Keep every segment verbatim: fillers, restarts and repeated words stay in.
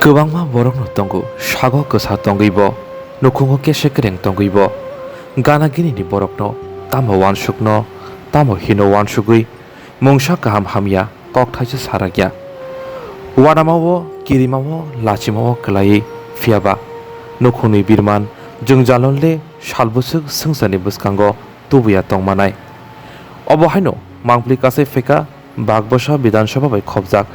Kwbangma borokno tongo, sago kwsa tongwibo, nukhungo kese kwrwng tongwibo. Gana ginini borokno tamo uansukno, tamo hino uansugwi mungsa kaham hamya kokthaisa sarakya. Uanamao, kirimao, lachimao kwlaiwi, phiyaba nukhungni birman jwngjalno le sal bwswk swngcharni bwskango tubuya tongmanai. Obo haino mangpli kasai phaikha Bakbwsa Bidhan Sabha bai khopjak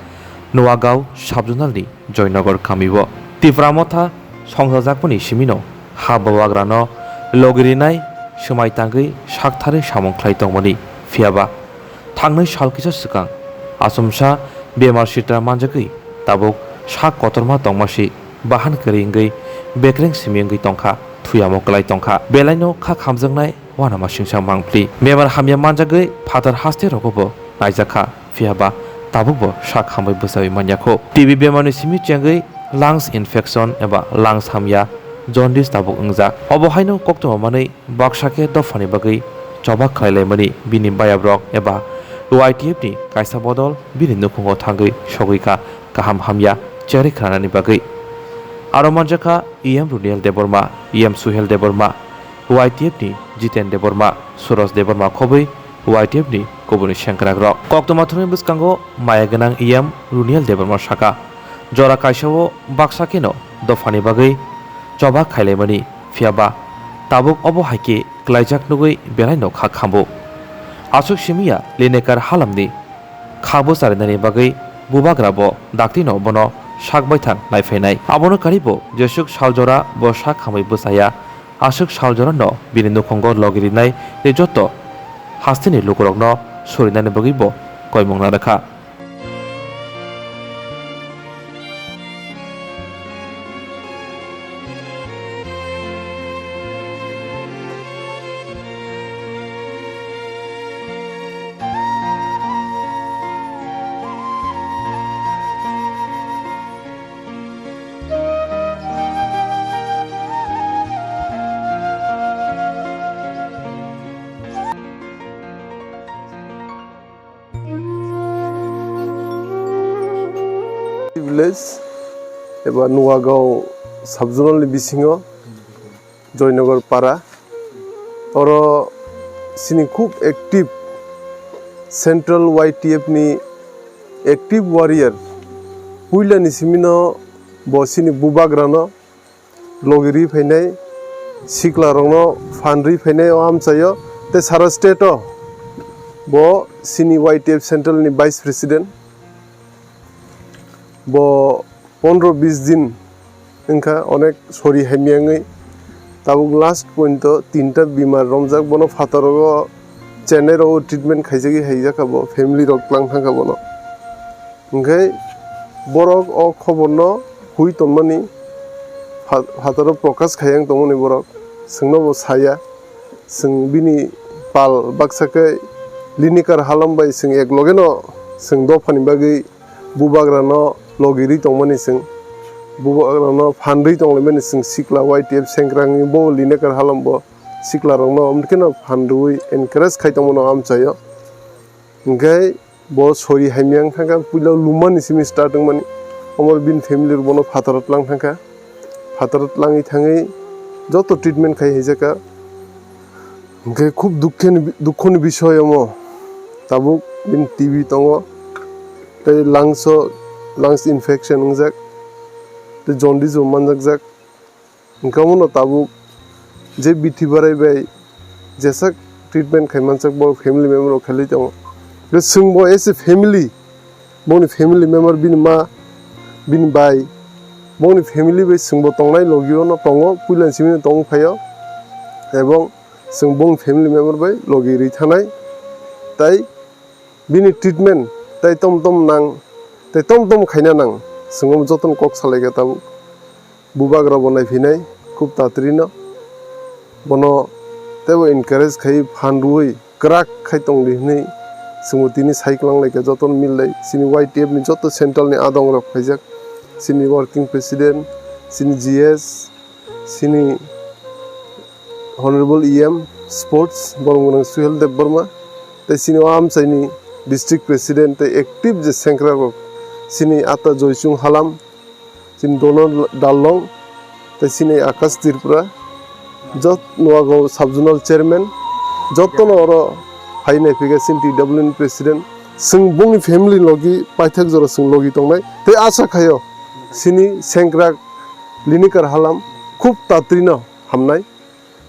Nuagaon sub-zonal ni Joynagar kamio. Tipra Motha songchajakmani simino ha bubagrano logi rinai swmai tangwi saktharwi samung khlai tongmani, phiyaba thangnai sal kisa swkang achomsa bemar sitra manjagwi tabuk sak kotorma tongmasi bahan kwrwi wngwi bekreng simi wngwi tongkha, thuyamo kwlai tongkha. Belaino kha khamjaknai uanamasingcha mangpli. Bemar hamya manjagwi phatar haste rogobo naijakha, phiyaba tabukbo sak hambai bwchaui manyakho. T B bemarni simi chengwi lungs infection eba lungs hamya, jaundice tabuk wngjak. Obo haino koktwma manwi baksa khe dophani bagwi choba khlailaimani bini bayabrok eba Y T F ni kaisa bodol bini nukhungo thangwi sogwi kha kaham hamya cherwi khnanani bagwi. Aro manjakha E M Runiel Debbarma, E M Suhel Debbarma, Y T F ni Jiten Debbarma, Suros Debbarma khobwi Y T F ni kubuni sengkrakrok. Koktwma thumni bwskango maya gwnang E M Runiel Debbarma sakha, jora kaisao baksa kheno dophani bagwi choba khailaimani, phiyaba tabuk obo hai khe klaijak nugwi belaino kha khambo. Aswk simiya Linekar halamni kha bwcharinani bagwi bubagra bo daktino bono sak baithang naiphainai. Abono karibo jeswk saljora bo sak hamwi bwchaya, aswk saljorano bini nukhungo logi rinai tei joto hasteni lukurokno surinani bagwi bo koimung narwkha. Village eba Nuagaon sub-zonal ni bisingo Joynagar para. Oro sini khub active Central Y T F ni active warrior. Puila ni simino bo sini bubagrano logi ri phainai, sikla rokno phan ri phainai o amchaio. Tei sara state o bo sini Y T F Central ni Vice President. Bo pondro bis din wngkha, onek sori hamya wngwi. Tabuk last point o tinta bimar romjak, bono phataro o Chennai rogo treatment khaijagwi haijakha, bo family rok tlang thangkha bono. Hwnkhe borok o khobor no hui tonmani pha-, phataro prokash khaiya wng tongmani borok, chwngno bo saya. Chwng bini pal baksa khe Linikar halam bai chwng ek loge no chwng dophani bagwi bubagrano logi ri tongmani chwng. Bubagrano phan ri tonglaimani chwng sikla Y T F sengkrangni bo Linikar halam bo sikla rokno omkheno phan rwi encourage khai tongmano amchaio. Hwnkhe bo sori hamya wng thangkha, puila lumani simi start wngmani. Omo bini family rok bono phataro tlang thangkha. Phataro tlangwi thangwi joto treatment khai haijakha. Hwnkhe khub dukkhe ni, dukho ni bisoy omo. Tabuk bini T B tongo. Tei lungs o, lungs infection wngjak. Tei jaundice bo manjakjak. Hwnkhe omono tabuk je bithi barai bai jesak treatment khai manjak, bo family member rok khailai tongo. Tei chwngbo as a family, boni family member, bini ma, bini bai, boni family bai chwngbo tongnai logi o no tongo, puila ni simi no tongwi phaio, ebong chwng boni family member bai logi rwi thanai, tai bini treatment tai tom tom nang, tai tom tom khaina nang, chwng omo jotono kok salaikha tabuk. Bubagra bo naiphinai khub tatrino, bono teibo encourage khai phan rwui kwrak khai tongdi hwnwi chwngbo tini sai kwlang laikha jotono mil lai. Chini Y T F ni joto central ni adong rok phaijak, chini working president, chini G S, chini Honorable E M Sports Boromgwnang Suhel Debbarma, tei chini o amchaini district president tei active je sengkrak rok, chini ata Joychung Halam, Chini Donald Darlong, tei chini Akash Tripura, jot Nuagaon Sub Zonal Chairman, jotono oro hai naiphika chini T W N President, chwng bongni family logi paithak jora chwng logi tongnai, tei asa khaio chini sengkrak Linikar Halam khub tatrino hamnai.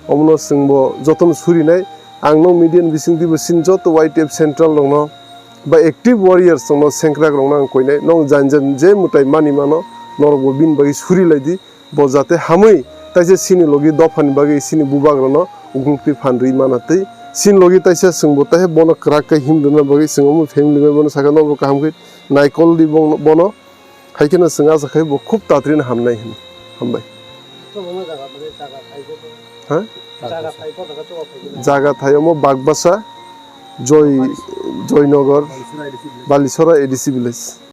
Omono chwngbo jotono surinai. Ang no media ni bisingtwibo chini joto Y T F central rokno ba active warriors rokno sengkrak rokno ang koinai. Nong jan jan je mwtai mani mano, norokbo bini bagwi suri lai di. Bo jate hamwi taisa chini logi dophani bagwi chini bubak rokno ukluk twi phan rwi mana twi. Chini logi taisa chwngbo taihe bono kwrak khe him rwna bagwi chwng omo family bai bono sakha nobo kaham khe naikol di bono. Hai kheno chwng asa khai bo khub tatrino hamnai hino. Hambai. Kwbangma jaga mane jaga thai bo. Ha? Jaga thai bo jaga chuwa phai. Jaga thai omo Bagbasa, Joy, Joynagar, Balisora A D C village. Balisora A D C village.